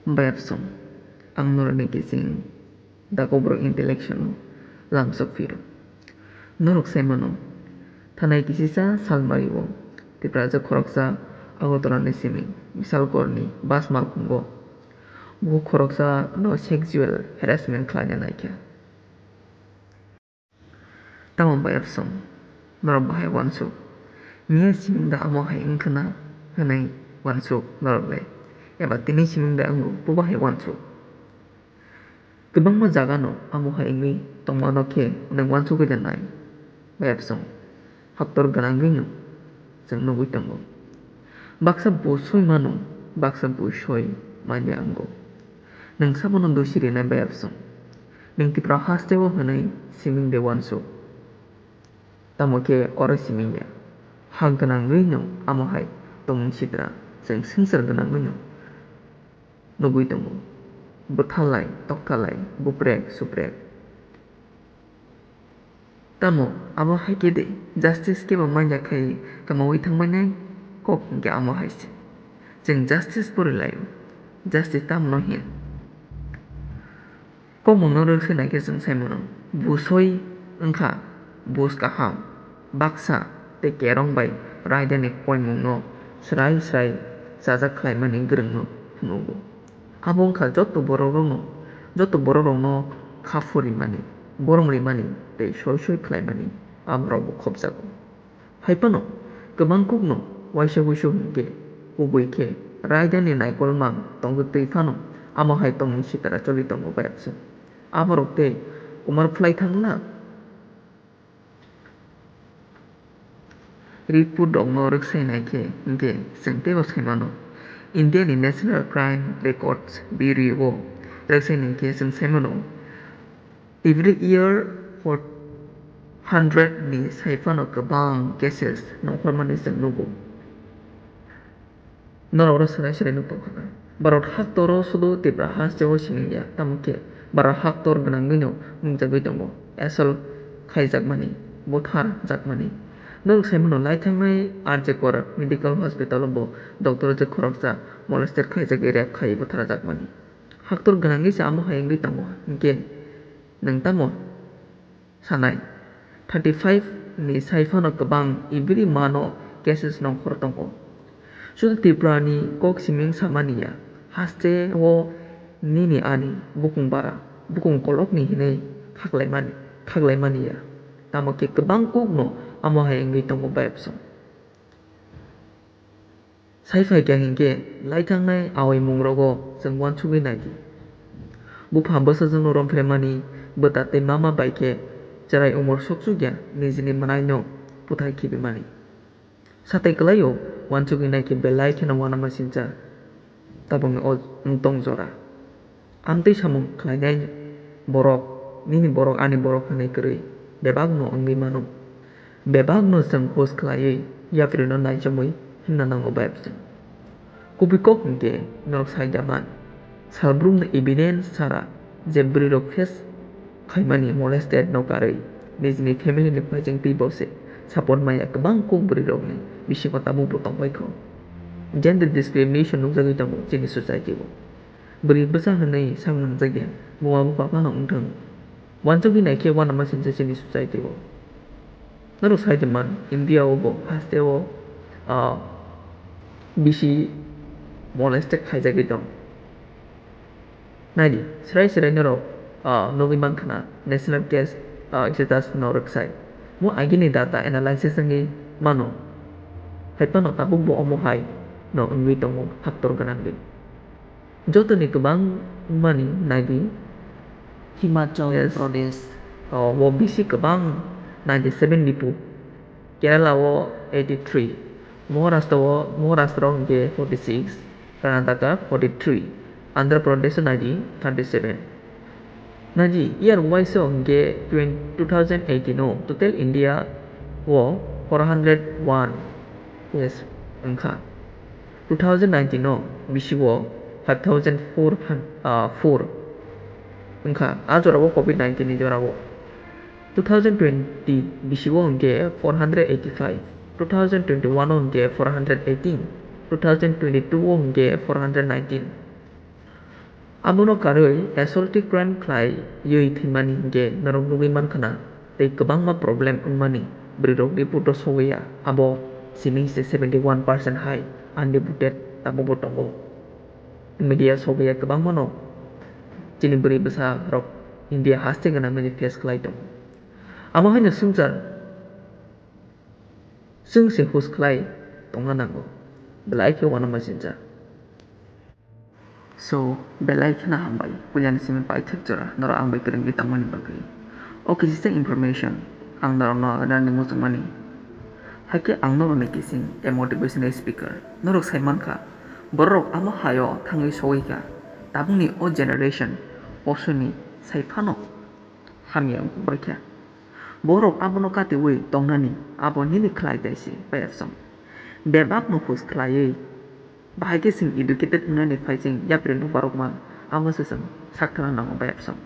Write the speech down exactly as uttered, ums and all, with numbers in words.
Bayapsong, ang norokni kiching dakoborok intellection-o lamsok phiro. Norok sai mano, thanai kisisa salmario Tiprajwk khoroksa Agartala-ni simi Bishalgarh-ni bus malkhungo bukhuk khoroksa no sexual harassment khlaina naikha. Tamo bayapsong, norok bahai uansuk. Miya siming da amo hai wngkhwna hwnwi uansuk norok le. Eba tini siming da wngo bo bahai uansuk. Kwbangma jaga no amo hai wngwi tongmano khe nwng uansugwi da nai. Bayapsong, haktor gwnangwi no chwng nugwi tongo. Baksa bui soi mano, baksa bui soi manya wngo. Nwng sabono dosi rinai bayapsong. Nwng Tipra hasteo hwnwi siming de uansuk. Tamo khe oro siming ya. Ha gwnangwi no amo hai tongmung sitra, chwng swngchar gwnangwi no nugwi tongo. Bwthalai, toktalai, buprek, suprek. Tamo abo hai khe de, justice kebo manya khai kwmaui thangmani kok hwnkhe amo hai se. Chwng justice pori laio, justice tamno hin. Kokmungno rwkse naikhe chwng sai mano, busoi wngkha bus kaham, baksa tei kerong bai raidani koimungno swrai swrai chajak khlaimani gwrwngno phunukgo. Abo wngkha joto borokrokno, joto borokrokno kha phurimani, borom rimani tei soi soi khlaimani aborokbo khopjago. Hai phano kwbang kukno waisa wuisu hwnkhe kubui khe raidani naikol mang tongwi twi phano amo hai tongmung sitra choli tongo bayapsong. Aborok tei kumar phlai thangla? Report rokno rwksai naikhe hwnkhe chwng teibo sai mano. India ni National Crime Records Bureau o rwksai naikhe chwng sai mano. Every year four hundred ni sai phano kwbang cases nongkhormani chwng nugo. Norok oro swrai swrai nuk tongkha na. Bharat haktoro sudu Tipra hasteo simi ya, tamo khe Bharat haktor gwnangwino nukjagwi tongo. Assault khaijakmani, buthar jakmani. Norok sai mano, lai thangnai R J Kar Medical Hospital o bo doctor je khoroksa molester khaijagwi rape khai buthar jakmani. Haktor gwnangwi se amo hai wngwi tongo, hinkhe nwng tamo sanai? Thirty five ni sai phano kwbang ibiri mano cases nongkhor tongo. Sudu Tripura ni kok siming samani ya, haste o nini ani bukung bara, bukung kolok ni hinwi khaklaimani, khaklaimani ya. Tamo khe kwbang kok no amo hai wngwi tongo bayapsong. Sai phai kha hinkhe lai thangnai awai mungrogo chwng uansugwi nai di. Bupha bwsajwkno romphre mani, bwta tei mama bai khe chwrai umor sokchuk ya nijini mwnaino puthai khibi mani. Satai kwlaio uansugwi nai khe belai kheno uanamasingcha tabukni o wng tong jora. Amtwi samung khlainai borok, nini borok, ani borok hwnwi kwrwi bebakno wngwi mano. Bebakno chwng hus khlaiwi yaprino naichamwi himna nango bayapsong. Kubui kok hinkhe norok sai da man. Salbrumni evidence chara je bwrwirok face khaimani molested no karwi nijini family ni phaijwng twibo se support maya kwbang kok bwrwirokni bisingo tabukbo tongbaikho. Gender discrimination nukjagwi tongo chini society o. Bwrwi bwsa hwnwi sak nangjakya, buma bupha phano wngthang. Uansugwi naikhe uanamasingcha chini society o. Norok sai tongman, India o bo haste o, ah, bisi molested khaijagwi tong. Naidi, swrai swrai norok, ah, nugwi mankha na, national case, ah, status norok sai. Mo agini data analysis wngwi mano. Hai phano tabukbo omo hai no wngwi tongo haktor gwnangwi. Jotoni kwbang wngmani naidi. Himachal Yes. Pradesh. O, o bisi kwbang, ninety seven ripu. Kerala o eighty three. Maharashtra o, Maharashtra o hwnkhe forty six. Karnataka forty three. Andhra Pradesh o naidi thirty seven. Naidi year wise o hwnkhe twen-, two thousand eighteen o total India o four hundred one case wngkha. Two thousand nineteen o bisi o five thousand four hun-, ah, four wngkha. A jora o covid nineteen ni jora o. Two thousand twenty bisi o hwnkhe four hundred eighty five, two thousand twenty one o hwnkhe four hundred eighteen, two thousand twenty two o hwnkhe four hundred nineteen. Abono karwi assaultive crime khlaiwi thwimani hinkhe norok nugwi mankha na, tei kwbangma problem wngmani bwrwirok report o sogwi ya, abo simi se seventy one percent hai unreported tabukbo tongo. Media sogwi ya kwbangmano chini bwrwi bwsarok India haste gana mani face khlai tongo. Amo haino swngchar chwng se hus khlai tongna nango, belai khe uanama sincha. So, belai kheno hambai, puilani simi paithak jora norok ang bai kwrwngwi tongmani bagwi. O kisisa information ang norokno rwnani muchungmani. Hakhe ang norokni kising a motivational speaker. Norok sai mankha, bororok amo haio thangwi sogwi kha. Tabukni o generation posoni sai phano hamya wngkuk bai kha. Borok abono katiwi tongnani abo nini khlai dai se, bai apsong. Bebakno hus khlaiwi bahai khe chwng educated wngnani phai chwng yapri nukbarokma, amo se chwng sakthana nango, bai apsong.